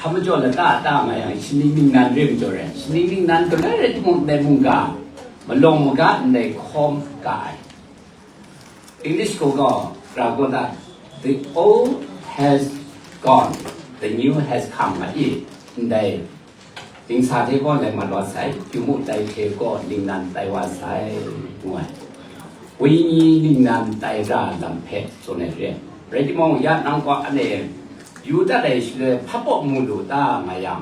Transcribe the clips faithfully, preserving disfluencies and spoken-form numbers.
Hpa majaw lata ta nga yang, shaning ningnan re majaw re, shaning ningnan galoi rai timung, ndai mungga malawng maga ndai hkawm ga ai. English gaw gaw, ra gaw ta, "The old has gone, the new has come," nga i, ndai dingsa hte gaw lai mat wa sai, hpyi mu tai hte gaw ningnan tai wa sai, ngu ai. Wenyi ningnan tai ra lam hpe tsun ai re. Rai timung, ya nang gaw ane yu dat ai shaloi, hpa baw mu lu ta nga yang,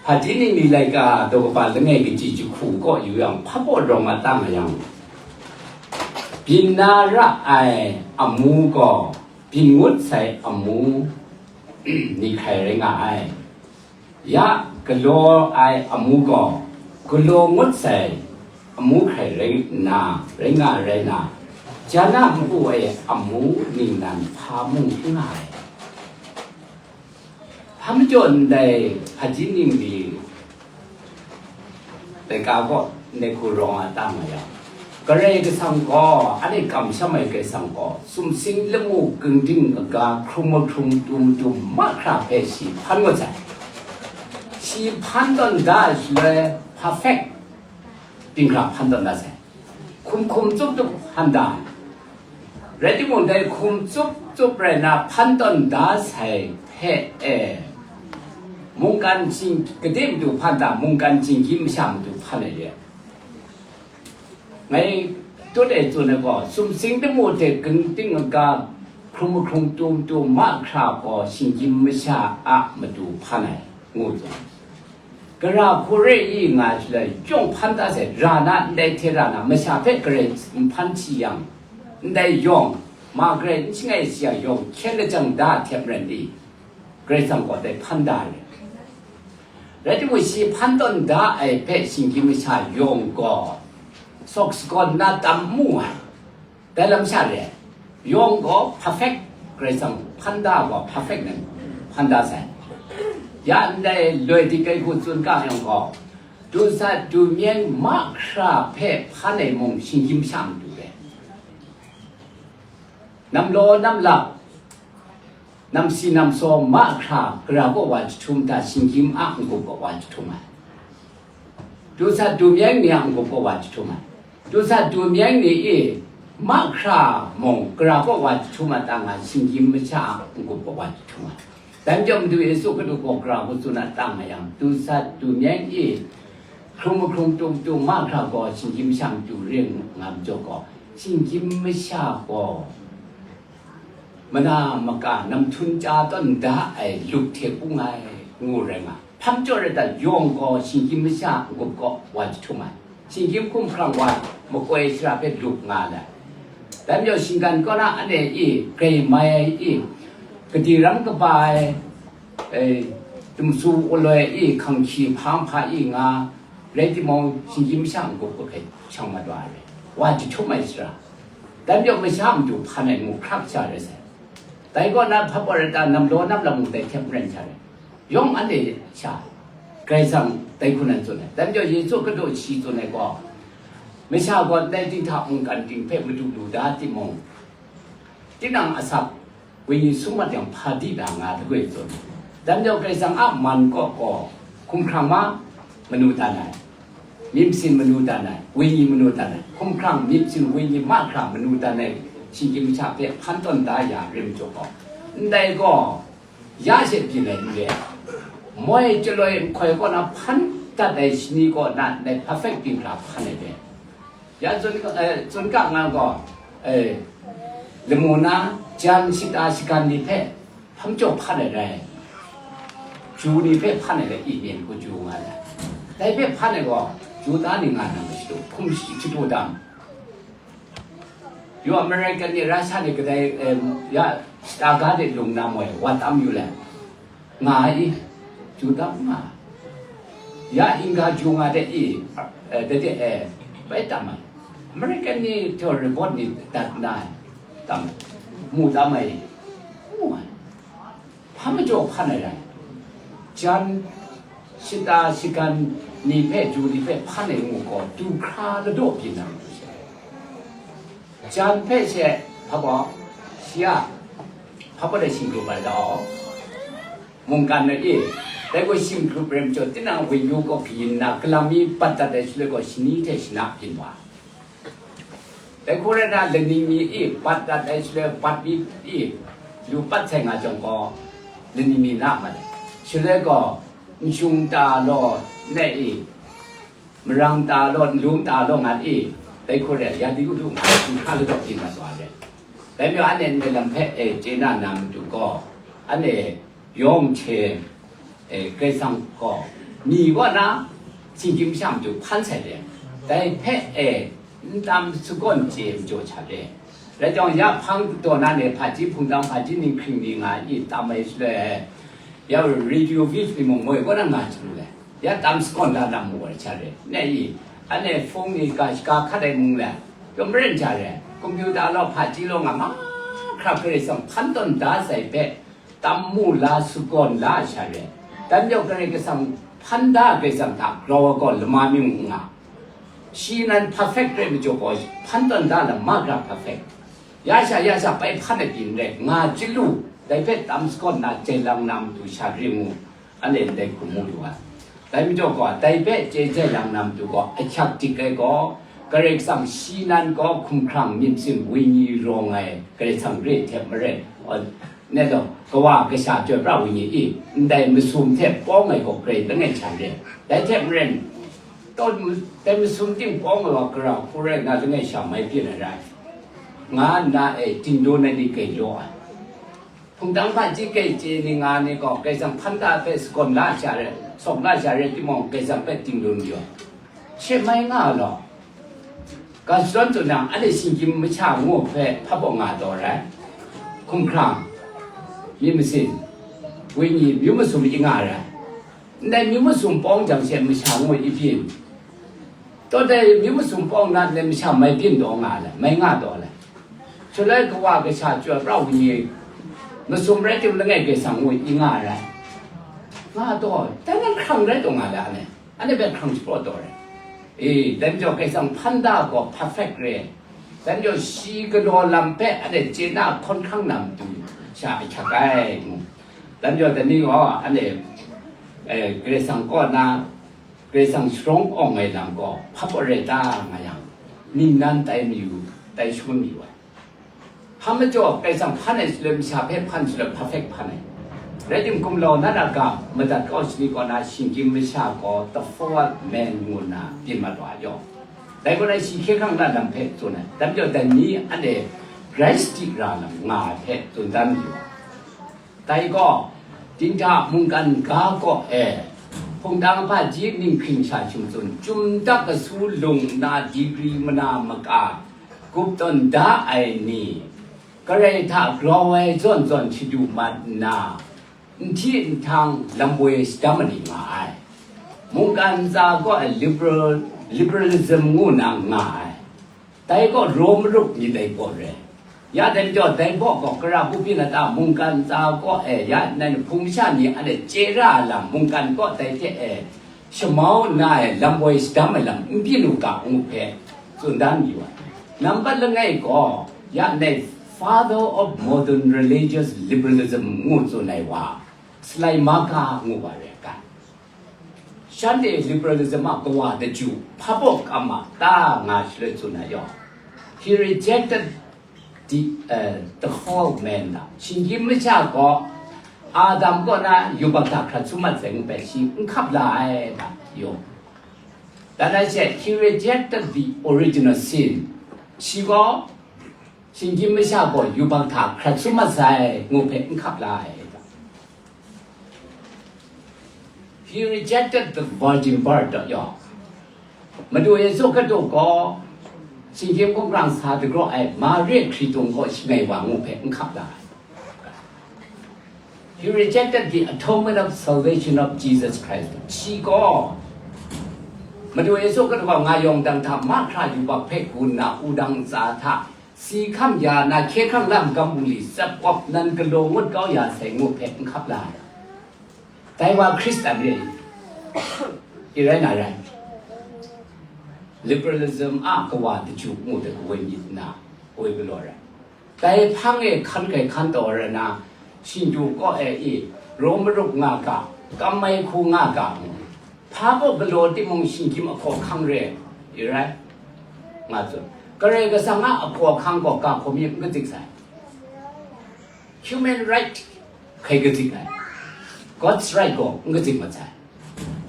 Hpaji ningli laika daw kaba langai kaji jahku kaw yu yang, hpa baw rawng a ta nga yang, byin na ra ai amu gaw byin ngut sai amu ni hkrai rai nga ai. Ya galaw ai amu gaw galaw ngut sai amu hkrai rai nna, rai nga ai rai na, jan a npu ai amu ningnan hpa mung n nga ai. Hpa majaw ndai hpaji ningli laika kaw ndai hku rawng a ta nga yang, Karai Kasang gaw, anhte kamsham ai Karai Kasang gaw, sumsing lamu ginding aga hkrum mahkrum tu matu mahkra hpe shi hpan ngut sai. Shi hpan tawn da ai shaloi, perfect dinghkra hpan tawn da sai. Hkum hkum tsup tsup hpan da ai. Rai timung, dai hkum tsup tsup rai na hpan tawn da sai hpe e, mungkan shing-, gade matu hpan da, mungkan shinggyim masha matu hpan ai re. Ngai tut e tsun ai gaw, sumsing lamu hte ginding aga hkrum mahkrum tu matu mahkra gaw shinggyim masha a matu hpan ai, ngu tsun. Gara hku re i nga shaloi, yawng hpan da sai, ra na ndai hte ra na, masha hpe Karai n hpan hti yang, ndai yawng, ma Karai n shangai shi yang, yawng hkyen lajang da ai hte maren i, Karai Kasang gaw dai hpan da ai. Rai timung, shi hpan tawn da ai hpe shinggyim masha yawng gaw, sawk sagawn na tam mu ai. Dai lam sha re, yawng gaw perfect, Karai Kasang hpan da gaw perfect nan hpan da sai. Ya ndai loi dik ai hku tsun ga yang gaw, dusat dumyeng mahkra hpe hpan ai mung shinggyim masha matu re. Namlaw namlap, namsi namsaw mahkra gara kaw wa jahtum hta, shinggyim a n-gup kaw wa jahtum ai. Dusat dumyeng ni a n-gup kaw wa jahtum ai. Dusat dumyeng ni e mahkra mung gara kaw wa jahtum a ta nga, shinggyim masha a n-gup kaw wa jahtum ai. Dai majaw Madu Yesu Hkristu gaw gara hku tsun a ta nga yang, dusat dumyeng e hkrum mahkrum tu matu mahkra gaw shinggyim masha matu re nga majaw gaw, shinggyim masha gaw mana maka namhtun chya tawn da ai lup hte hpung ai, ngu rai nga. Hpa majaw rai ta, yawng gaw shinggyim masha n-gup kaw wa jahtum ai. Shinggyim hkumhkrang wa makoi shara hpe lup nga ai. Dai majaw shinggan kaw na anhte i grai mai ai i, gadi ram kaba ai, e, dumsu waloi i, hkanghki hpa nhpa i nga, rai timung, shinggyim masha n-gup kaw hpe shang mat wa ai, wa jahtum ai shara. Dai majaw masha matu hpan ai mung hkrak sha rai sai. Dai kaw na hpa baw rai ta, namlaw namlap mung dai hte maren sha rai. Yawng anhte sha, Karai Kasang dai hku nan tsun ai. Dai majaw Yesu Hkristu shi tsun ai gaw, masha gaw ndai dinghta mungkan ting hpe madu lu da timung, tinang asak wenyi sum mat yang hpa di na nga, dagwi tsun. Dai majaw Karai Kasang a man kaw gaw, hkumhkrang ma manu dan ai, myit masin manu dan ai, wenyi manu dan ai, hkumhkrang myit masin wenyi mahkra manu dan ai, shinggyim masha hpe hpan tawn da ya rim jaw gaw, ndai gaw, ya she byin ai n re, moi chyaloi nhkoi kaw na hpan dat ai shani kaw na ndai perfect dinghkra hpan ai re. Ya tsun, eh, tsun ga nga gaw, eh, lamu na jan shata shagan ni hpe hpa majaw hpan ai rai, ju ni hpe hpan ai rai, i myen hku ju nga ai. Dai hpe hpan ai gaw, Juda ni nga na mashadu, hkum shi shadu dam. Yu American ni, Russia ni kadai, em, ya, shata ga de lung na moi, wa tam yu le, nga ai i, ju tam nga. Ya, Inga ju nga de i, eh, de de, eh, bai tam ai. American ni, to report ni dat na ai, tam, mu tam ai, mu ai. Hpa majaw hpan ai rai. Jan shata shagan ni hpe, ju ni hpe hpan ai ngu gaw, du hkra ladaw byin na matu she. Jan hpe she, hpa baw, shi a, hpa baw dai shingkrup ai dau. Mungkan na e, dai gaw shing hkrup rai majaw, tinang wenyu gaw kayin na, galam mi bat dat ai shaloi gaw, shani hte shana byin wa. Dai hku rai na, laning mi e, bat dat ai shaloi, bat mi e, lu pat sai nga jang gaw, laning mi na mat ai. Shaloi gaw, nshung ta law, na e, marang ta law, nlung ta law nga e, dai hku rai, ya di u du nga, nhka ladawk di nga sa ai. Dai majaw, anhte ndai lam hpe e chye na na matu gaw, anhte yawng hte, e, Karai Kasang gaw, ni kaw na, shinggyim masha matu hpan sai re, dai hpe e, n tam sagawn chye majaw sha re. Rai jang, ya hpang daw na ni, hpaji hpungtang, hpaji ninghkring ni nga i tam ai shaloi, ya radio wave ni mung moi kaw na nga chyalu le, ya tam sagawn la na mu ai sha re, ne i, anhte phone ni ga shaga hkat ai mung le, yawm maren sha re, computer law, hpaji law nga mahkra Karai Kasang hpan tawn da sai hpe, tam mu la, sagawn la ai sha re. Dai majaw Karai Kasang hpan da ai Karai Kasang hta grau ai gaw lama mying n nga. Shi nan perfect rai majaw gaw, hpan tawn da lam mahkra perfect. Ya sha, ya sha bai hpan ai byin rai nga chyalu, dai hpe tam sagawn na jai lang na matu sha ring u, anhte ndai hku mu lu ai. Dai majaw gaw, dai hpe chye jai lang na matu gaw, ahkyak dik ai gaw, Karai Kasang shi nan gaw hkumhkrang myit masin wenyi rawng ai Karai Kasang re hte maren, ne law, kawa kasha chyoi pra wenyi i, ndai masum hte pawng ai gaw grai langai sha re. Dai hte maren, tawn, dai masum ting pawng ai wa gara hku rai nna langai sha mai byin ai rai, nga nna e, dingdawn ai ni grai law ai. Hpungtang hpaji grai chye ni nga ni gaw, Karai Kasang hpan da hpe sagawn la sha re, sawk la sha re timung, Karai Kasang hpe dingdawn yu ai. She mai nga law. Ga shadawn tsun yang, anhte shinggyim masha ngu hpe hpa baw nga taw rai. Hkumhkrang, myit masin, wenyi, myu masum i nga rai. Ndai myu masum pawng jang she masha ngu i byin. Taw dai myu masum pawng na ndai masha mai byin taw nga le, mai nga taw le. Shaloi kawa kasha chyoi pra wenyi, masum rai tim langai Karai Kasang ngu i nga rai. Nga taw, dai nan hkrang rai taw nga le, anhte. Anhte hpe hkrang shapraw taw ai. E, dai majaw Karai Kasang hpan da gaw perfect re. Dai majaw shi galaw lam hpe anhte chye na hkawn hkrang na matu sha ahkyak ai mu. Dai majaw dai ni gaw anhte, e, Karai Kasang kaw na, Karai Kasang sharawng awng ai lam gaw hpa baw rai ta nga yang, ningnan tai mayu, tai shangun mayu ai. Hpa majaw, Karai Kasang hpan ai shaloi, masha hpe hpan shaloi, perfect hpan ai. Rai timung, gumlau na na ga madat kau shani kaw na, shinggyim masha gaw the fourth man ngu nna byin mat wa ai yaw. Dai gaw na, shi hkye hkrang na lam hpe tsun ai. Dai majaw, dai ni anhte grai sadi ra lam nga ai hpe tsun dan yu ai. Dai gaw, dinghta mungkan ga kaw e, hpungtang hpaji ninghkring sha hkying tsun, chyum dak asu lung nna digri mana maka, gup tawn da ai ni, Karai hta grau ai zawn zawn shadu mat nna, nhti nhtang lam woi shadam ai ni nga ai. Mungkan ntsa kaw e liberal, liberalism ngu na nga ai. Dai gaw Rom marup ni dai gaw re. Ya dai majaw, dai gaw gaw kara hku byin a ta, mungkan ntsa kaw e, ya nnan hpung masha ni anhte chye ra ai lam, mungkan kaw dai hte e, shamau nna e, lam woi shadam ai lam n byin u ga, ngu hpe tsun dan mayu ai. Nambat langai gaw, ya nai Father of Modern Religious Liberalism ngu tsun ai wa, Schleiermacher ngu wa re ai. Shanhte liberalism a kawa daju hpa baw kam a ta nga shaloi tsun ai yaw. He rejected the, uh, the fall man na. Shinggyim masha gaw, Adam kaw na yubak hta hkrat sum mat sai ngu hpe shi n hkap la ai, da, yaw. Dan ai she, he rejected the original sin. Shi gaw, shinggyim masha gaw yubak hta hkrat sum mat sai, ngu hpe n hkap la ai, da. He rejected the virgin birth, da, yaw. Madu Yesu Hkristu gaw, shinggyim hkumhkrang sa dagraw ai Mari hkritung gaw shangai wa ngu hpe n hkap la ai. He rejected the atonement of salvation of Jesus Christ. Shi gaw, Madu Yesu Hkristu gaw nga yawng dang hta mahkra yubak hpe gun na wudang ntsa hta, si hkam ya na hkye hkrang lam gam bungli tsap kawp nan galaw ngut kau ya sai ngu hpe n hkap la ai. Dai wa Hkristan re i rai na rai. Liberalism a kawa daju ngu de kawoi myit nna, woi galaw rai. Dai hpang e hkan hkai hkan taw ai rai na, shingdu kaw e i, Rawng marup nga ga, kam mai hku nga ga, hpa kaw galaw timung shinggyim ahkaw ahkang re, i rai, nga tsun. Karai Kasang a ahkaw ahkang gaw ga hkawm mi n katsik sai. Human right hkai katsik ai. God's right gaw n katsik mat sai.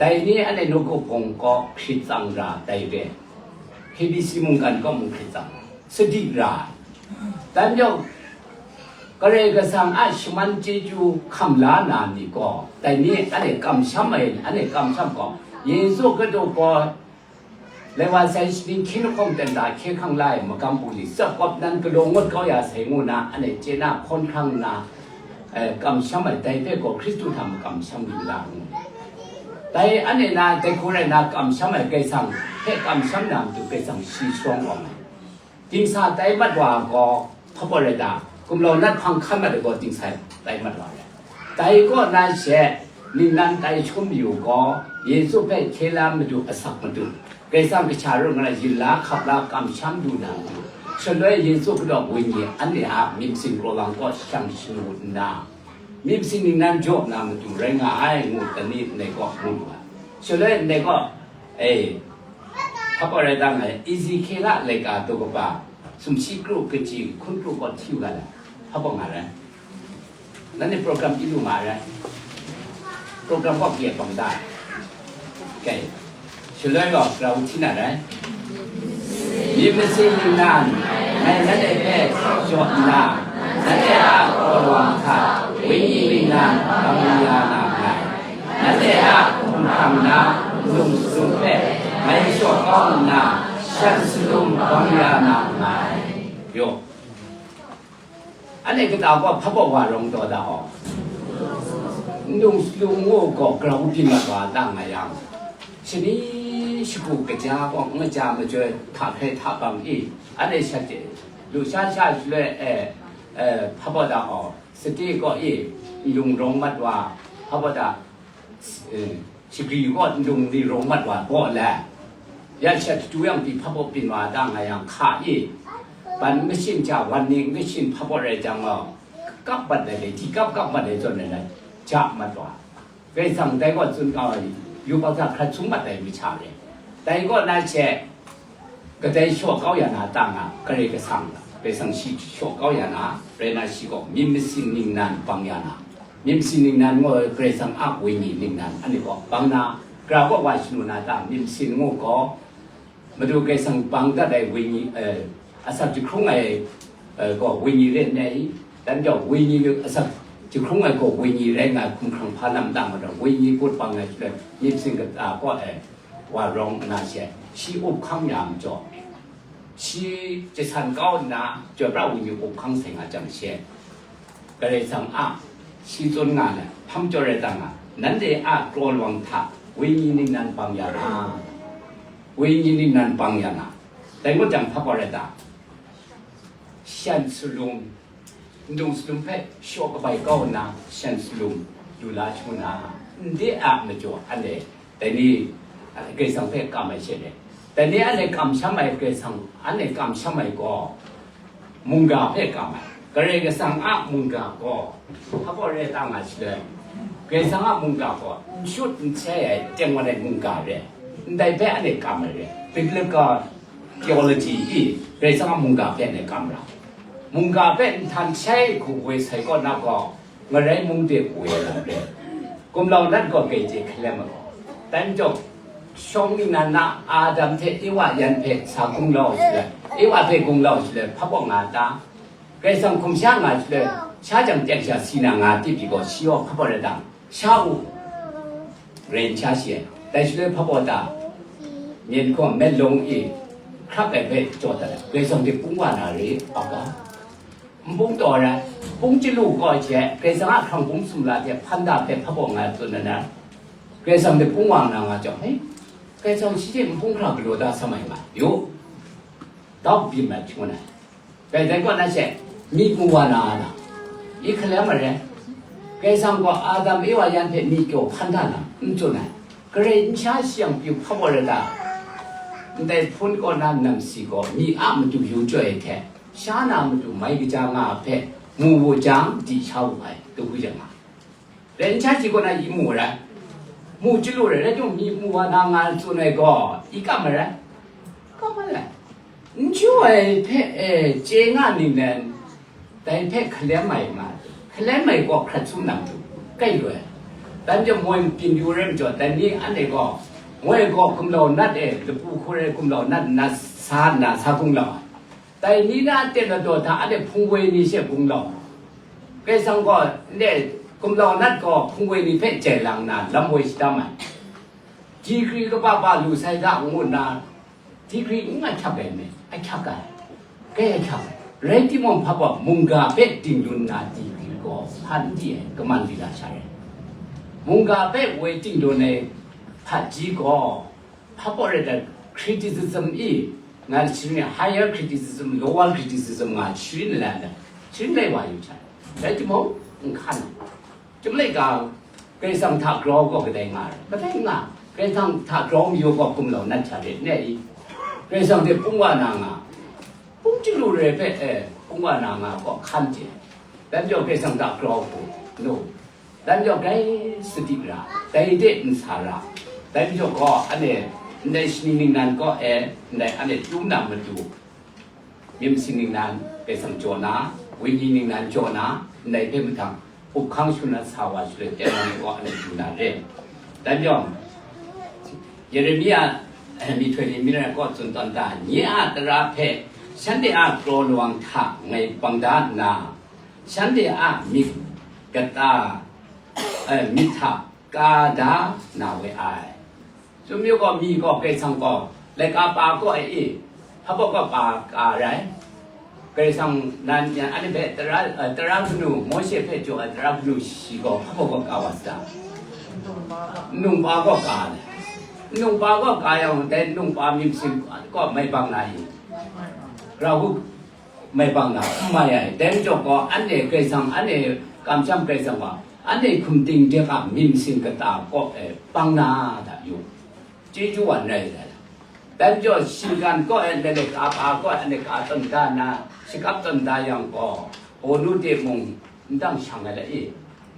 Dai ni anhte nawku hpung kaw hkrit tsang ra dai re. K B C mungkan kaw mung hkrit tsang, sadi ra ai. Dan yawng, Karai Kasang a shaman chyeju hkam la na ni gaw, dai ni anhte kamsham ai, anhte kamsham gaw, Yesu Hkristu gaw, Laiwa sai shaning hkying lahkawng ten da hkye hkrang la ai magam bungli tsap kawp nan galaw ngut kau ya sai ngu na, anhte chye na hkawn hkrang nna, eh, kamsham ai, dai hpe gaw Hkristu hta makamsham lu la ngu. Dai anhte na, dai hku rai na, kamsham ai Karai Kasang hpe kamsham na matu Karai Kasang shi sharawng awng ai. Dingsa tai mat wa gaw hpa gaw rai ta? Gumlau nat hpang hkan mat ai gaw dingsa tai mat wa rai. Dai kaw na she, ningnan tai hkrum yu gaw, Yesu hpe hkye la madu asak madu, Karai Kasang kasha rung nna yin la hkap la kamsham du na madu, shaloi Yesu Hkristu a Wenyi anhte a myit masin kraw lang kaw shang shanu nna, myit masin ningnan jaw na matu rai nga ai ngu, dai ni ndai kaw mu lu ai. Shaloi ndai kaw, e, hpa gaw rai ta nga ai, Ezekiela laika daw kaba, sumshi kru kaji hkun kru kaw hti u ga la, hpa gaw nga rai. Nanhte program i lu nga rai. Program kaw kye bang da. Kai. Shaloi gaw grau hti na rai. Myit masin ningnan, ngai nanhte hpe jaw nna, nanhte a kaw lawang hta wenyi ningnan bang ya na nngai. Nanhte a hkumhkrang na nlung shalung hpe ngai shaw kau nna, shan salum bang ya na nngai. Yaw. Anhte kata gaw hpa gaw wa rawng taw da aw. Nlung shalung ngu gaw grau byin mat wa ta nga yang, shani shagu kaja gaw n kaja majoi hta hkrai hta bang i, anhte shat e, lusha sha shaloi e, e, hpa gaw da aw, sade gaw i, nlung rawng mat wa, hpa gaw da, eh, shagri gaw nlung ni rawng mat wa gaw le, ya shat tu yang pyi hpa baw byin wa da nga yang hka i, ban mashin hta wan ni mashin hpa baw rai jang gaw, kap mat ai le, di kap kap mat ai zawn ai le, ja mat wa. Karai Kasang dai gaw tsun kau ai, yubak hta hkrat sung mat ai masha re. Dai gaw na she, kadai shaw kau ya na ta nga, Karai Kasang, Karai Kasang shi shaw kau ya na, rai na shi gaw myit masin ningnan bang ya na, myit masin ningnan ngu ai Karai Kasang a wenyi ningnan, anhte gaw bang na, gara gaw wa shanu na ta, myit masin ngu gaw, Madu Karai Kasang bang dat ai wenyi, eh, asak jahkrung ai, eh, gaw wenyi re n ai, dan gaw wenyi asak jahkrung ai gaw wenyi rai nga ai hkumhkrang hpa lam ta majaw, wenyi gut bang ai shaloi, myit masin kata gaw, eh, wa rawng nna she, shi up hkang ya majaw, shi jasan kau nna, chyoi pra wenyi up hkang sai nga jang she, Karai Kasang a shi tsun nga ai, hpa majaw rai ta nga, nanhte a kraw lawang hta wenyi ningnan bang ya na, wenyi ningnan bang ya na, dai ngut jang hpa gaw rai ta? Shan salum, nlung salum hpe shaw kabai kau nna, shan salum lu la shangun na, ndai a majaw anhte dai ni, a, Karai Kasang hpe kam ai she le, dai ni anhte kamsham ai Karai Kasang, anhte kamsham ai gaw, mungga hpe kam ai. Karai Kasang a mungga gaw, hpa gaw rai ta nga shaloi, Karai Kasang a mungga gaw n shut n sai ai, teng wan ai mungga re, ndai hpe anhte kam ai re. Biblical theology i Karai Kasang a mungga hpe anhte kam ra. Mungga hpe nhtan shai hku woi sai kaw na gaw, ngarai mung de woi ai lam re. Gumlau nat gaw grai chye hkalem ai gaw, dan jawng, shawng ningnan na Adam hte Ewa yan hpe sa gunglau shaloi, Ewa hpe gunglau shaloi, hpa baw nga ta? Karai Kasang hkum sha nga shaloi, sha jang teng sha si na nga tip pyi gaw, shi gaw hpa baw rai ta? Sha u, ren sha shi ai. Dai shaloi hpa baw ta? Myen hkaw met lung i hkrap ai hpe jaw dat ai. Karai Kasang hte pung wa na re, apa? Npung taw ai, pung chyalu kaw ai hte, Karai Kasang a hkrang bum sumla hte hpan da hpe hpa baw nga tsun na na, Karai Kasang hte pung wa na nga jawng, hei, Karai Kasang shi hte npung hkra galaw da sa mai nga, yu, dau byin mat shangun ai. Dai dai kaw na she, myi mu wa na na, i hkalem ai re. Karai Kasang gaw Adam Ewa yan hpe myi kyaw hpan da na, n tsun ai. Karai n sha shi yang pyi hpa baw rai ta? Ndai hpun kaw na namsi gaw myi a matu yu chyoi ai hte, sha na matu mai kaja nga ai hpe mu wu jang, di sha wu ai, tu hu jang nga. Dai n sha shi kaw na i mu ai rai, mu chyalu ai rai, rai timung, myi mu wa na nga tsun ai gaw, i kam ai rai, kam ai rai. N chyu ai hpe, e, chye nga ninglen, dai hpe hkalem ai nga, hkalem ai gaw hkrat sum na matu, kai lu ai. Dan jang moi byin yu rai majaw, dai ni anhte gaw, moi gaw gumlau nat e, lapu hku rai gumlau nat nna sa nna sa gunglau ai. Dai ni na ten ladaw hta anhte hpung woi ni she gunglau. Kaisang gaw, ndai gumlau nat gaw hpung woi ni hpe jai lang nna lam woi shadam ai. Digri kaba ba lu sai ga ngu nna, digri n ahkyak ai me, ahkyak ai, kai ahkyak ai. Rai timung, hpa baw mungga hpe ding dun nna digri gaw hpa n di ai, kaman di la sha rai. Mungga hpe woi ding dun ai hpaji gaw, hpa baw rai dat, criticism i, nga shing ni higher criticism, lower criticism nga shing ni la, shing lai wa yu hta. Rai timung, n hkan. Chyum laika, Karai Kasang hta grau gaw kadai nga ai, kadai nga, Karai Kasang hta grau mayu gaw gumlau nat hta re, ne i? Karai Kasang hte pung wa na nga, pung chyalu re hpe, e, pung wa na nga gaw hkan hte, dan jaw Karai Kasang hta grau hku, no, dan jaw grai sadi ra, dai de n sa ra, dan jaw gaw anhte ndai shaning ningnan kaw e, ndai anhte tum na matu, myit masin ningnan Karai Kasang jaw na, wenyi ningnan jaw na, ndai hpe mahtang, up hkang shangun na sa wa shaloi, teng ai wa anhte du na re. Dan yawng, Yeremia, eh, myihtoi ni myit ai kaw tsun tawn ta, nye a tara hpe, shanhte a kraw lawang hta ngai bang da nna, shanhte a myit kata, eh, myit hta ka da na we ai. Tsun mayu gaw, mi gaw Karai Kasang gaw, laika pa kaw e i, hpa baw gaw pa ka rai. Karai Kasang nan yan anhte hpe tara, eh, tara kanu, Mawshe hpe jaw ai tara kanu shi gaw hpa baw gaw ka wa sa ta? Nungpa gaw ka ai. Nungpa gaw ka yang, dai nungpa myit masin kaw mai bang na i? Grau hku mai bang na, n mai ai. Dai majaw gaw, anhte Karai Kasang, anhte kamsham Karai Kasang gaw, anhte hkum ting de a myit masin kata kaw e bang na da yu, chyeju wa n rai ai. Dai majaw, shinggan kaw e, ndai le ka pa kaw e, anhte ka tawn da na, shakap tawn da yang gaw, Hpawnu de mung n dang shang ai la i?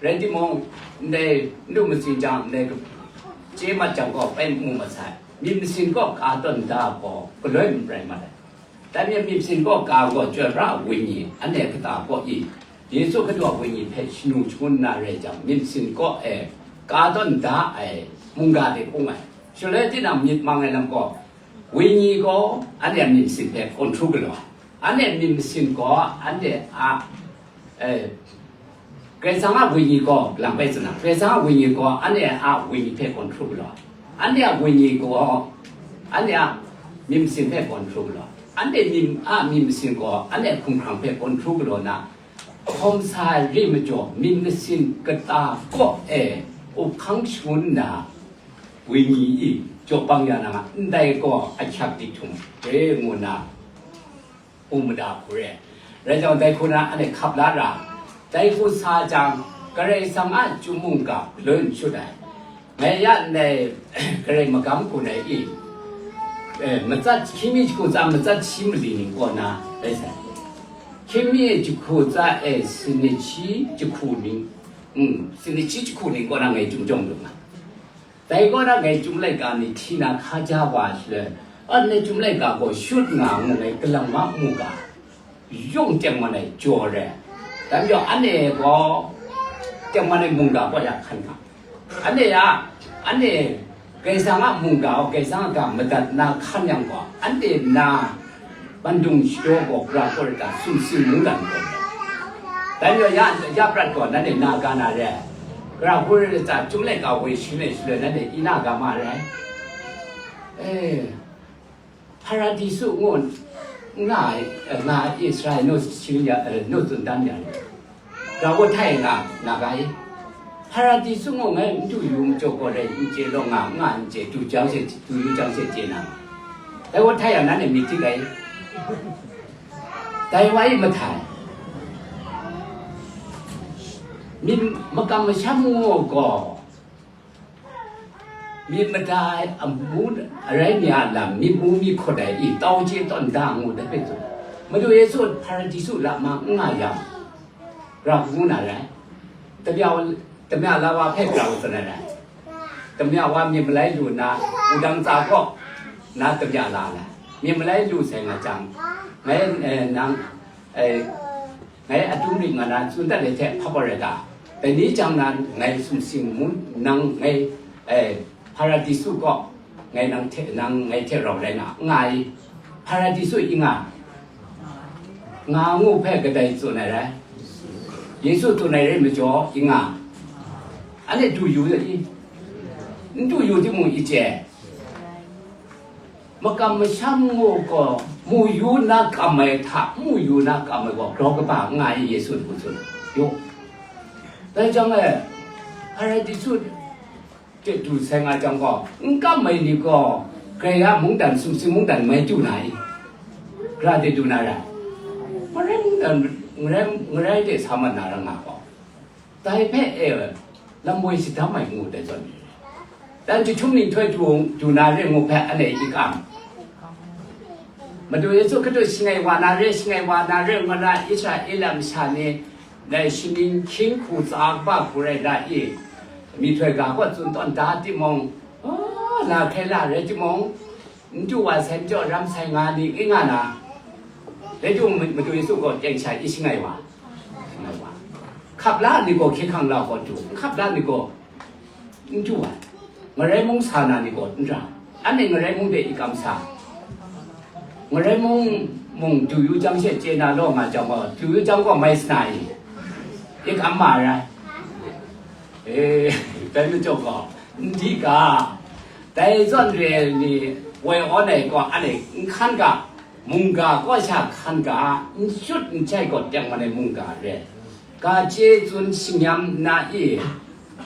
Rai timung, ndai n lu masin jang, ndai chye mat jang gaw, bai n mu mat sai. Myit masin kaw ka tawn da gaw, galoi n rai mat ai. Dai myit masin kaw ka gaw, chyoi pra ai wenyi, anhte kata kaw i, Yesu Hkristu a wenyi hpe shanu shangun na rai jang, myit masin kaw e ka tawn da ai mungga de hkung ai. Shaloi tinang myit mang ai lam gaw, wenyi gaw anhte a myit masin hpe control galaw ai. Anhte myit masin gaw anhte a, eh, Karai Kasang a wenyi gaw lang bai tsang na, Karai Kasang a wenyi gaw anhte a wenyi hpe control galaw ai. Anhte a wenyi gaw anhte a myit masin hpe control galaw ai. Anhte myit a myit masin gaw anhte a hkumhkrang hpe control galaw na, hkawm sa ai re majaw, myit masin kata kaw e up hkang shangun nna, wenyi i jaw bang ya na nga, ndai gaw ahkyak dik htum re ngu nna, u mada hku re. Rai jang, dai hku na anhte hkap la ra, dai hku sa jang, Karai Kasang a Chyum mungga galoi n shut ai. Ngai ya ndai Karai magam hku na i, eh, matsat, hkying mi jahku tsa matsat shi mali ning kaw na rai sai. Hkying mi jahku tsa e, sinit shi jahku ning, mm, sinit shi jahku ning kaw na ngai Chyum jawng lu nga. Dai kaw na ngai Chyum laika ni hti na hka ja wa shaloi, anhte Chyum laika gaw shut nga ngu ngai kalang ma mu ga, yung tengman ai jaw re. Dai majaw anhte gaw tengman ai mungga kaw ya hkan ga. Anhte ya, anhte Karai Kasang a mungga gaw Karai Kasang a ga madat na hkan yang gaw, anhte na Bandung shadaw gaw gara kaw rai ta, sumsing mungdan gaw. Dai majaw ya, ya prat gaw, nanhte na ga na re ai. Gara hku rai ta, Chyum laika woi shin ai shaloi, nanhte i na ga ma re ai. Eh, Hparadisu ngu nga ai, nga ai Israel nu shing ya, eh, nu tsun dan ya. Gara hku htai nga, na ga i. Hparadisu ngu ngai n du yu majaw gaw rai, n chye law nga, nga n chye, du jang she, du yu jang she chye na. Dai wa htai yang nanhte myit hti ga i? Dai wa i mahtai. Myit makam masham ngu gaw, myit mada ai amu arai mi a lam, myit mu myit hkut ai i, tau chye tawn da ngu dai hpe tsun. Madu Yesu Hparadisu lama n nga yang, gara hku ngu na rai? Tabya wa, Damya la wa hpe grau tsun ai rai. Damya wa myit malai lu nna, wudang tsa kaw na damya la ai. Myit malai lu sai nga jang, ngai, eh, nang, eh, ngai atum ring nga na tsun dat ai hte hpa gaw rai ta? Dai ni jang nan ngai sumsing mun nang ngai, eh, Hparadisu kaw ngai nang hte, nang ngai hte rau rai na, n nga i? Hparadisu i nga? Nga ngu hpe kadai tsun ai rai? Yesu tsun ai rai majaw, i nga? Anhte du yu i? N du yu timung i chye? Makam masham ngu gaw, mu yu na kam ai hta, mu yu na kam ai gaw, grau kaba n nga i, Yesu hku tsun yu. Dai jang e, Hparadisu hte du sai nga jang gaw, n kam ai ni gaw, Karai a mungdan, sumsing mungdan mai du na i? Gara de du na ra? Ngarai mungdan, ngarai, ngarai de sa mat na ra nga gaw, dai hpe e, lam woi shadam ai ngu dai zawn, dan jahtum nhtoi du, du na re ngu hpe anhte i kam? Madu Yesu Hkristu shangai wa na re, shangai wa na re, ngu na Israela masha ni, dai shaning hkying hku tsa kaba hku rai da i? Myihtoi ga kaw tsun tawn da timung, oh, la hkrai la rai timung, n du wa sai majaw ram sai nga ni, i nga na? Dai du Madu Yesu gaw teng sha i shangai wa? Shangai wa. Hkap la ni gaw hkye hkrang la gaw du, hkap la ni gaw n du ai. Ngarai mung sa na ni gaw n ra. Anhte ngarai mung de i kam sa? Ngarai mung mung du yu jang she chye na law nga jang gaw, du yu jang gaw mai sana i? I kam ma rai? E, dai majaw gaw, n di ga, dai zawn re ni woi awn ai gaw, anhte n hkan ga, mungga kaw sha hkan ga, n shut n jai gaw teng man ai mungga re. Ga chye tsun shingyam na i?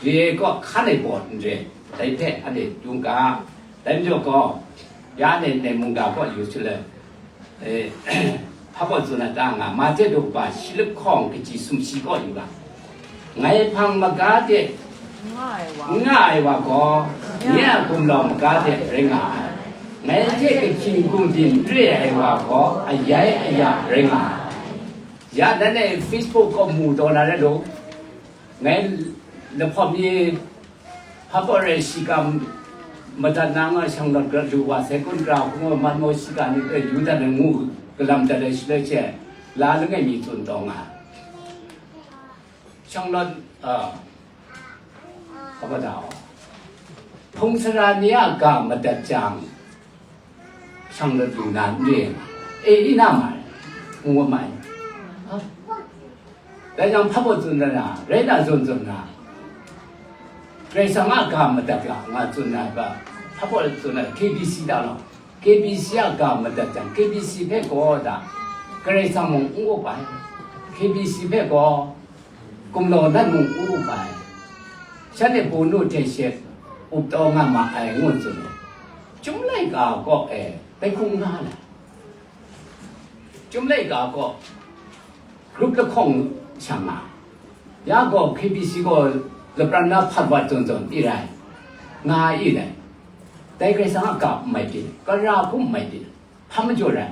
Re kaw hkan ai baw n re, dai hpe anhte dun ga. Dai majaw gaw, ya ndai ndai mungga kaw yu shaloi, e, hpa baw tsun ai ta nga, Mahte daw kaba shi lup hkawng kaji sumshi kaw yu ga. Ngai hpang maga de n nga ai wa gaw, nye a gumlau maga de rai nga ai. Ngai hte kahkying gumdin n re ai wa gaw, ayai aya rai nga ai. Ya, dan e Facebook kaw mu taw na rai lu. Ngai lahpawt ni hpa baw rai shiga madat na nga shanglawt gara lu wa sai kun, gara hkungga man maw shiga ni hpe yu dat ai ngu, galam dat ai shaloi she, la langai mi tsun taw nga. Shanglawt, a, hpa baw da, hpung sara ni a ga madat jang, shanglawt lu na n re nga, e, i na ma ai, ngu ma ai. Dai jang hpa baw tsun da na, rai na zawn zawn na, Karai Kasang a ga madat ga nga tsun na ai hpa, hpa baw tsun na, K B C da law, K B C a ga madat jang, K B C hpe gaw da, Karai Kasang mung n up ai, K B C hpe gaw gumlau nat mung n up ai, shanhte Pawlu hte she up taw nga ma ai, ngu tsun ai. Chyum laika kaw e, dai hkung nga ai. Chyum laika kaw, grup lahkawng shang nga, ya gaw K B C gaw lapran na hpat wat zawn zawn i rai, nga i rai. Dai Karai Kasang a ga n mai byin, kara hkum n mai byin, hpa majaw rai.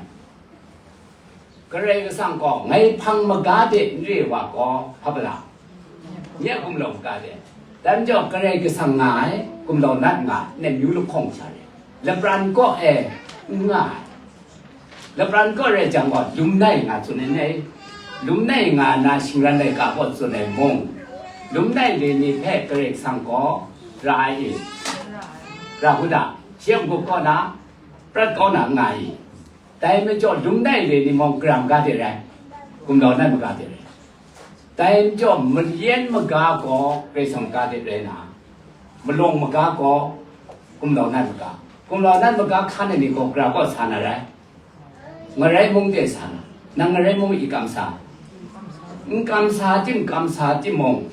Karai Kasang gaw ngai hpang maga de n re wa gaw, hpa bala? Nye a gumlau maga de. Dai majaw Karai Kasang nga ai, gumlau nat nga ai, nem yu lahkawng sha re. Lapran kaw e n nga ai. Lapran kaw rai jang gaw, lum nai nga tsun ai, lum nai nga na shingran laika kaw tsun ai mung, lum nai re ni hpe Karai Kasang gaw ra ai i? Ra hku da, shi a n-gup kaw na, prat kau na n nga i? Dai majaw, lum nai re ni mung, gara maga de rai? Gumlau nat maga de rai. Dai majaw, malyan maga gaw Karai Kasang maga de rai na, malawng maga gaw gumlau nat maga. Gumlau nat maga hkan ai ni gaw gara kaw sa na rai? Ngarai mung de sa na. Nang ngarai mung i kam sa? N kam sa tim, kam sa timung,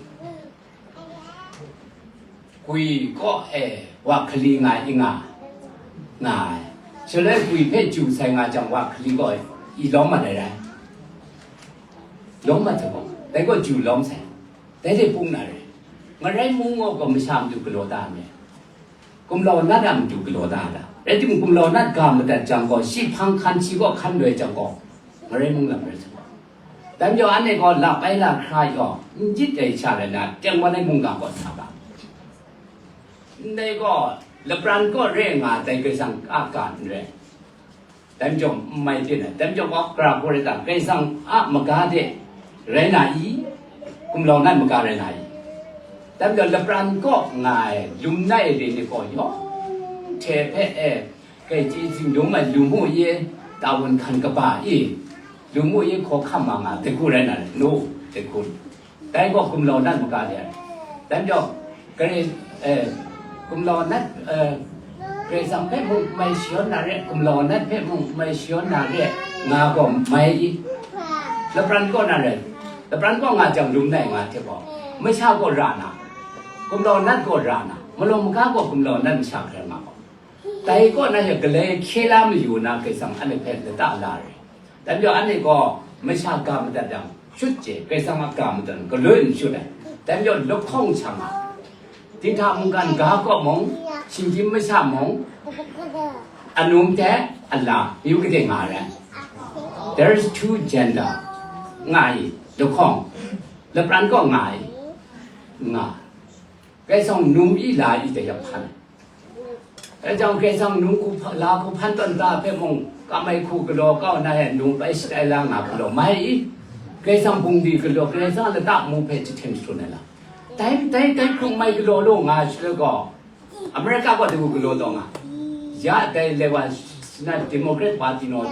gwi kaw e wa hkali nga i nga, nga ai. Shaloi gwi hpe ju sai nga jang, wa hkali kaw i lawm mat ai rai? Lawm mat sai gaw, dai gaw ju lawm sai. Dai hte pung na rai. Ngarai mung gaw masha matu galaw da ai me? Gumlau nat a matu galaw da ai ta? Rai timung, gumlau nat ga madat jang gaw, shi hpang hkan, shi kaw hkan loi jang gaw, ngarai mung lam rai sai gaw. Dai majaw anhte gaw la bai la hkra yaw, n jit ai sha rai na, teng wan ai mungga gaw sa ga. Ndai gaw, lapran kaw re nga dai Karai Kasang a ga n rai. Dai majaw n mai byin ai. Dai majaw gaw, gara hku rai ta, Karai Kasang a maga de rai na i? Gumlau nat maga rai na i? Dai majaw, lapran kaw nga ai, lum nai re ni gaw, yawng hte hpe e, Kai chye zindung ai lu mu ye, tawun hkan kaba i, lu mu ye hkaw hkam ma nga, dai hku rai na rai, no, dai hku. Dai gaw gumlau nat maga de ai. Dai majaw, Karai, eh, gumlau nat, eh, Karai Kasang hpe mung mai shayawn na re, gumlau nat hpe mung mai shayawn na re, nga gaw mai i? Lapran kaw na rai, lapran kaw nga jang lum nai nga hte gaw, masha gaw ra na, gumlau nat gaw ra na, malawng maga gaw gumlau nat masha hkrai nga gaw. Dai kaw na ya galai hkye la mayu na Karai Kasang anhte hpe lata la re. Dai majaw anhte gaw masha ga madat yang, shut je, Karai Kasang a ga madat, galoi n shut ai. Dai majaw lahkawng shang a, dinghta mungkan ga kaw mung, shinggyim masha mung, anum hte ala, yu kade nga ai. There is two gender. Nga i, lahkawng, lapran kaw nga i, nga. Karai Kasang num i la i dai yak hpan. Dai jang Karai Kasang num hku hpa-, la hku hpan tawn ta hpe mung, kam ai hku galaw kau na e, num bai shatai la nga galaw mai i? Karai Kasang bungli galaw, Karai Kasang lata mu hpe jahten shagun ai la? Dai, dai, dai hkrung mai galaw law nga shaloi gaw, America gaw dai hku galaw taw nga. Ya dai lewa na Democrat Party naw,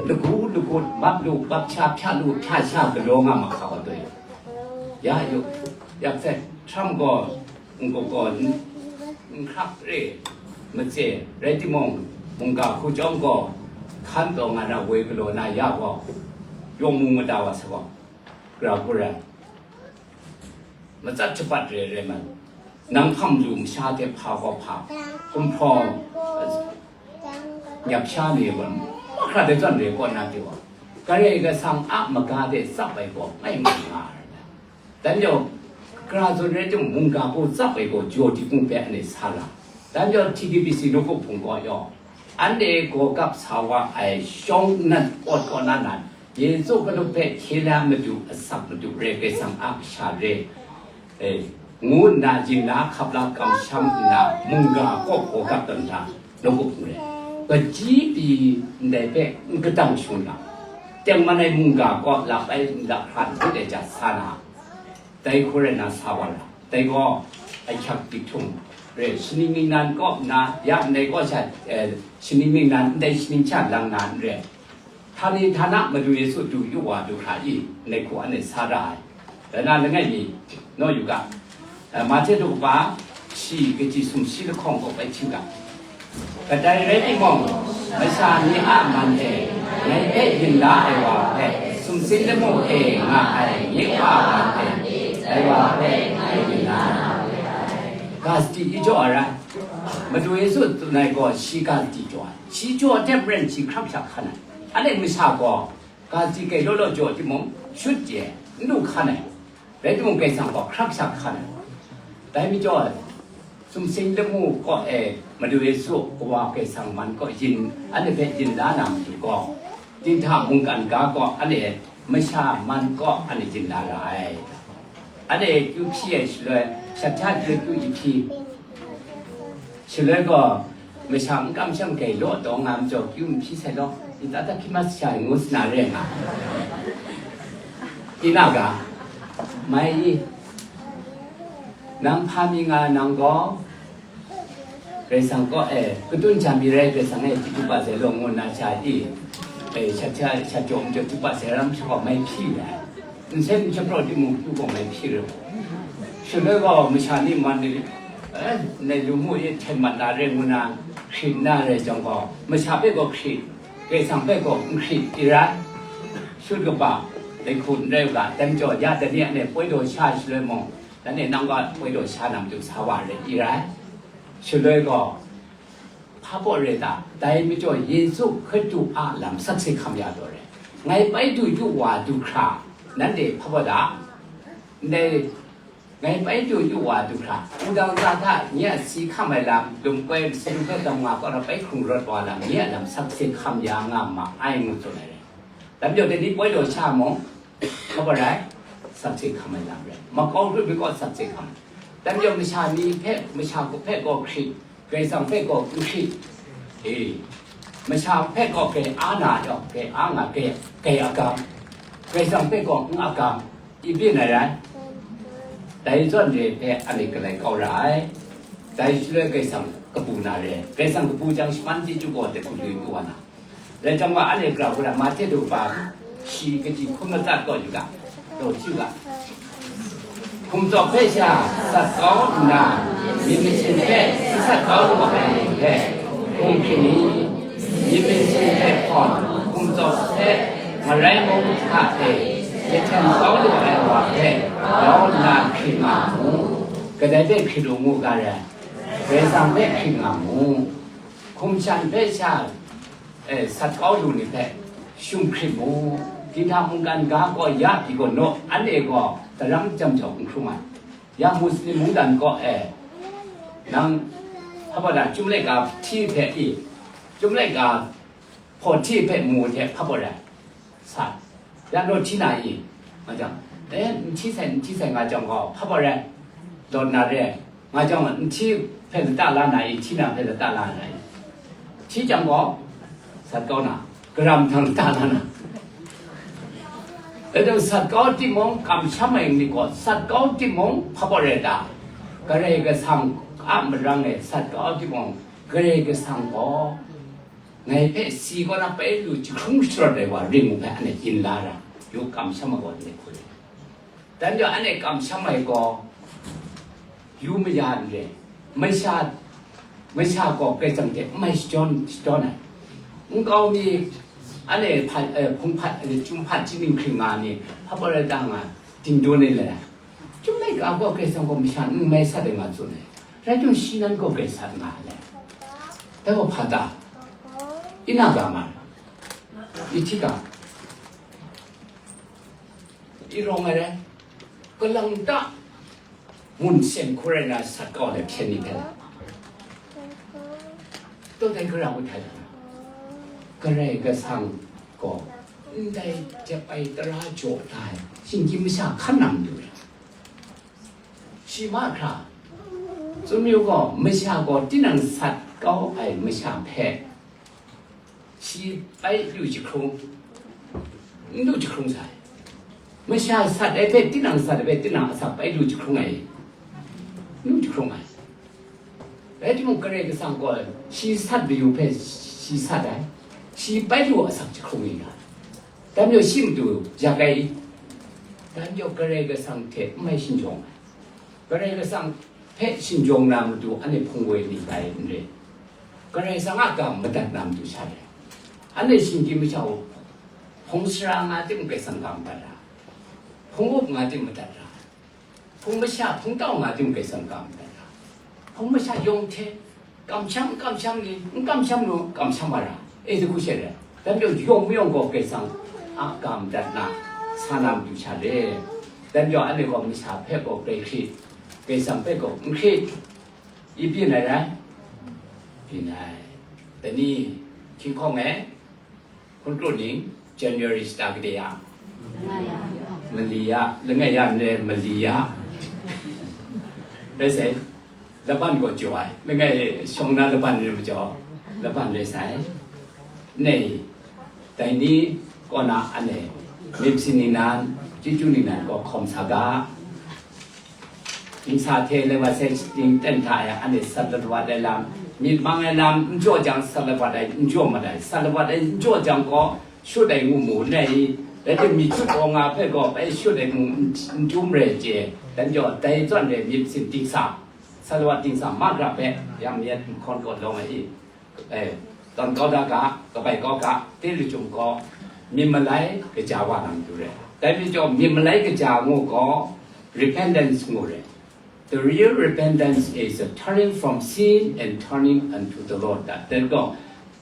lagu, lagu, bap lu, bap sha, hpya lu, hpya sha galaw nga ma hka gaw doi. Ya yu, yak sai, Trump gaw, n-, gaw gaw, n-, n hkrak re, matse, rai timung, mungga hku chyawm gaw, hkan taw nga na woi galaw na ya gaw, yawng mung mada wa sa gaw, gara hku rai, matsat shapat re re man, nang hpang lu masha hte hpa gaw hpa, gumhpraw, nyap sha ni gaw, mahkra de zawn re kaw na de wa, Karai Kasang a maga de tsap ai gaw, ngai nga nga ai. Dai majaw, gara zawn rai timung, mungga gaw tsap ai gaw, jaw dikung hpe anhte sa la. Dai majaw, T K B C nawku hpung gaw yaw, anhte gaw gap sa wa ai shawng nnan pawt kaw na nan, Yesu Hkristu hpe hkye la madu, asak madu re, Karai Kasang a kasha re, e, ngu nna yin na hkap la kamsham nna, mungga kaw gaw gap tawn hta, nawku hpung re. Kaji pyi ndai hpe n kadang shung na, tengman ai mungga kaw lap ai n lap hkra n hput ai ja sa na, dai hku rai na sa wa ra. Dai gaw ahkyak dik htum re, shaning ningnan kaw nna, ya ndai kaw sha, eh, shaning ningnan ndai shaning sha lang na n re. Htani htana Madu Yesu du yu wa du hkra i, ndai hku anhte sa ra ai. Dai na langai mi, naw yu ga, eh, Mahte du kaba shi kaji sumshi lahkawng kaw bai hting ga. Kadai rai timung, masha ni a man e, ngai hpe yin la ai wa hpe, sumsing lamu e nga ai nye Wa wa hpe, dai wa hpe ngai yin la na we ai. Ga sadi i jaw ai rai. Madu Yesu tsun ai gaw shi ga sadi jaw ai. Shi jaw ai hte maren shi hkrak shak hkan ai. Anhte masha gaw ga sadi gai law law jaw timung, shut je, n lu hkan ai. Rai timung, Karai Kasang gaw hkrak shak hkan ai. Dai majaw, sumsing lamu kaw e Madu Yesu Kawa Karai Kasang man kaw yin, anhte hpe yin la na matu gaw, dinghta mungkan ga kaw anhte masha man kaw anhte yin la ra ai. Anhte kyu hpyi ai shaloi, shat hta kyu kyu jahpyi. Shaloi gaw, masha n kamsham gai law taw nga majaw, kyu n hpyi sai law, nta ta hkyi mat sha ai ngu sa na re nga. Ina ga, mai i, nang hpa mi nga nang gaw, Karai Kasang kaw e, katun jan mi rai, Karai Kasang e, chyeju pa sai law ngu nna sha i, e, shat hta, shat jaw majaw chyeju pa sai ram sha gaw mai hpyi ai. Nsen n shapraw timung, kyu gaw mai hpyi rai. Shaloi gaw masha ni man ni, eh, ndai lu mu e hten mat na re ngu na hkrit na rai jang gaw, masha hpe gaw hkrit, Karai Kasang hpe gaw n hkrit i rai. Shut kaba, dai hku n rai u ga, dai majaw ya dai ni anhte poi daw sha ai shaloi mung, dai ni nang gaw poi daw sha na matu sa wa rai i rai. Shaloi gaw, hpa baw re ta? Dai majaw Yesu Hkristu a lam sakse hkam ya taw re. Ngai bai du yu wa du hkra, nanhte hpa baw ta? Ndai, ngai bai du yu wa du hkra, wudang za hta nye a si hkam ai lam, lum koi masi hpe tam nga kaw na bai hkrung rawt wa lam, nye a lam sakse hkam ya nga ma ai, ngu tsun ai re. Dai majaw dai ni poi daw sha mung, Hpa rai, sakse hkam ai lam rai. Makau hkrit mi gaw sakse hkam ai. Dan yawng masha ni hpe, masha hpe gaw hkrit, Karai Kasang hpe gaw n hkrit. E, masha hpe gaw grai a na yawng, grai a nga, grai, grai agam. Karai Kasang hpe gaw n agam. I byin ai rai. Dai zawn re hpe anhte galai kau ra ai. Dai shaloi Karai Kasang kabu na re. Karai Kasang kabu jang shaman chyeju gaw de hku lui pyi wa na. Rai jang wa, anhte grau hkra Mahte daw kaba shi kaji hkun matsat kaw yu ga, daw hti ga. Hkum tsawp hpe sha sat kau nna, myit machyin hpe sat kau lu ai ni hpe, hkum hkrit ni, myit machyin hpe hkawn, hkum tsawp hpe marai mung hta e jahten kau lu ai wa hpe grau nna hkrit nga mu, kadai hpe hkrit lu mu ga rai, Karai Kasang hpe hkrit nga mu, hkum shan hpe sha e, sat kau lu ni hpe shum hkrit mu. Dinghta mungkan ga gaw ya pyi gaw naw, anhte gaw daram jam jau n hkrum ai. Ya Muslim mungdan kaw e, nang hpa baw da, Chyum laika hti hpe i, Chyum laika hpaw hti hpe mu hte hpa baw da. Sa, ya naw hti na i? Nga jang, e, n hti sai, n hti sai nga jang gaw, hpa baw rai, lawt na re, nga jang, n hti hpe lata la na i? Hti na hpe lata la na i? Hti jang gaw, sat kau na, karam htang lata la na. Dai jang sat kau timung, kamsham ai ni gaw, sat kau timung, hpa baw rai ta? Karai Kasang a marang e sat kau timung, Karai Kasang gaw, ngai hpe si kaw na pai lu jahkrung sharawt ai wa ring u hpe, anhte yin la ra, yu kamsham ai gaw anhte hku ring. Dan jau anhte kamsham ai gaw, yu maya n re, masha, masha gaw Karai Kasang hte n mai shadawn, shadawn ai. Nkau mi, anhte hpa, eh, hpung hpat, eh, Chyum hpat, Chyum ning hkring nga ni, hpa baw rai ta nga, dingdun ai le. Chyum laika gaw Karai Kasang gaw masha n mai sat ai nga tsun ai. Rai timung, shi nan gaw grai sat nga ai. Dai gaw hpa ta? I na ga ma? I hti ga? I rawng ai rai. Kalang ta mun seng hku rai na sat kau ai hpyen ni hpe. Tawdai gara ngut htai ga? Karai Kasang gaw ndai jep ai tara jaw da ai shinggyim masha hkan nang mayu rai. Shi mahkra, tsun yu gaw, masha gaw tinang sat kau ai masha hpe, shi pai lu jahkrung, n lu jahkrung sai. Masha sat ai hpe, tinang sat ai hpe, tinang asak pai lu jahkrung ai, n lu jahkrung ai. Rai timung, Karai Kasang gaw shi sat mayu hpe shi sat ai, shi pai lu asak jahkrung yu ai. Dai majaw shi matu yak ai, dai majaw Karai Kasang hte n mai shinjawng ai. Karai Kasang hpe shinjawng na matu anhte hpung woi ni tai n rai. Karai Kasang a ga madat na matu sha rai. Anhte shinggyim masha hpung sara nga tim Karai Kasang ga madat ra, hpung up nga tim madat ra, hpung masha hpung tau nga tim Karai Kasang ga madat ra. Hpung masha yawng hte kamsham, kamsham ni, n kamsham nu, kamsham wa ra, e, dai hku she rai. Dai majaw yawng mayawng gaw Karai Kasang a ga madat na, sa na matu sha re. Dai majaw anhte gaw masha hpe gaw grai hkrit, Karai Kasang hpe gaw n hkrit, i byin ai rai? Byin ai. Dai ni, hkying hkawng e, hkun kru ning, January shata gade ya? Mali ya, langai ya n rai, mali ya. Rai sai, laban gaw jaw ai, langai shawng na laban rai majaw, laban rai sai. Nei, dai ni kaw na anhte, myit masin ningnan, chyeju ningnan gaw hkawm sa ga. Dingsa hte lai wa sai shing ten hta e, anhte sat lawat ai lam, myit mang ai lam n jaw jang, sat lawat ai n jaw mat ai, sat lawat ai n jaw jang gaw, shut ai ngu mu n rai i? Rai timung, myit shut gaw nga hpe gaw bai shut ai ngu n, n dum rai chye. Dai majaw, dai zawn re myit masin dingsa, sat lawat dingsa mahkra hpe, yang myit mahkawn gaw lawng ai i? E, tawn kau da ga, kabai kau ga, de lachyum gaw, myit malai kaja wa na matu rai. Dai majaw, myit malai kaja ngu gaw, repentance ngu rai. The real repentance is a turning from sin and turning unto the Lord. That, that gaw,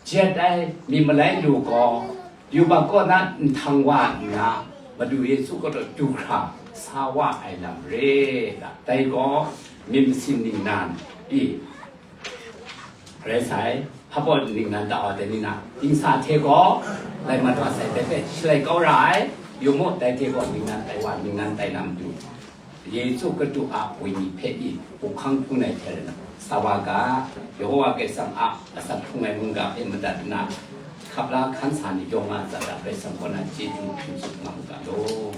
jet ai myit malai lu gaw, yubak kaw na nhtang wa nna, Madu Yesu kaw du hkra sa wa ai lam re. Dai gaw, myit masin ningnan i? Rai sai, hpa baw ningnan ta wa dai ni na, dingsa hte gaw, lai mat wa sai, dai hpe shalai kau ra ai, Yu mu, dai hte gaw ningnan tai wa, ningnan tai na matu, Yesu Hkristu a Wenyi hpe i hku hkang hpung ai hte rana, sa wa ga, Yehova Karai Kasang a asak hkrung ai mungga hpe madat nna, hkap la hkan sa ni yawng a aza hta Karai Kasang kaw na chyeju hpyi tsun nga mu ga law.